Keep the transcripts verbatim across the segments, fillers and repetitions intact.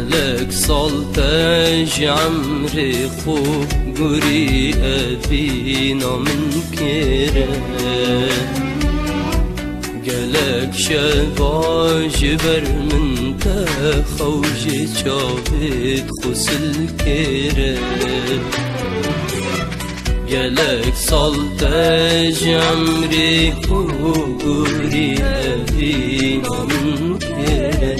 Gelek sal te ji emrê xwe gurî evîna min kêre. Gelek şeva ji ber min te xew ji çavêt xwe silkêre. Gelek sal te ji emrê xwe gurî evîna min kêre.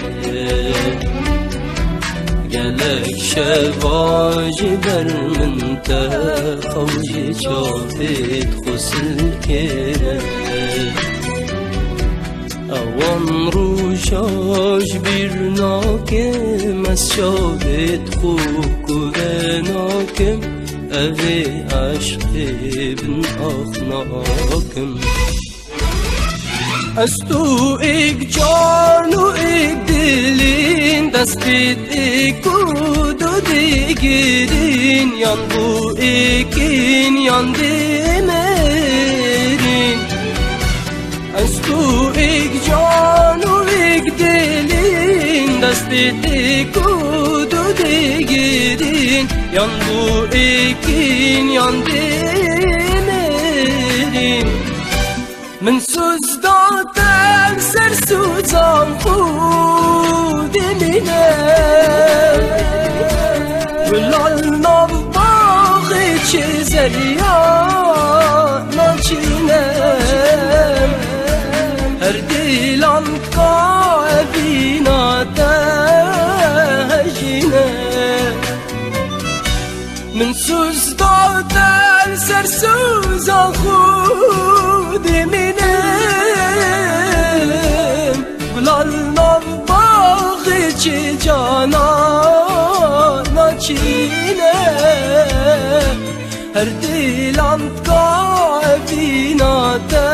Gelek şeva ji ber min te xew ji çavêt xwe silkêre. Ewan roja ji bîr nakim, ez çavêt xwe kuve nakim, evê eşqê bin ax nakim. Ez tu êk can û êk dilîn, destê êk û du digirîn, yan bû êkîn yan dê merîn. Ez tu êk can û êk dilîn, destê êk û du digirîn, yan bû êkîn yan dê merîn. Min sûz da te li ser sûzan xwe dimîne. Gula li nav baxê çê zeriya naçîne. Her dîlan ka evîna te hejîne. Min sûz da te li ser sûza xwe dimînim. Gula li nav baxê çê cana naçîne. Her dîlan ka evîna te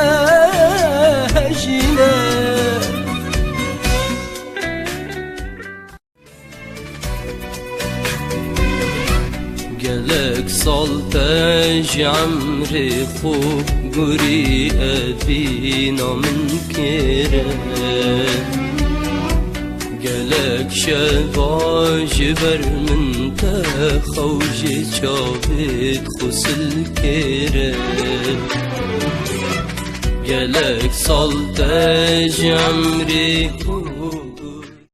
hejîne. Gelek sal te ji emrê xwe gurî evîna min kêre. Gelek şeva ji ber min te xew ji çavêt xwe silkêre. Gelek sal te ji emrê xwe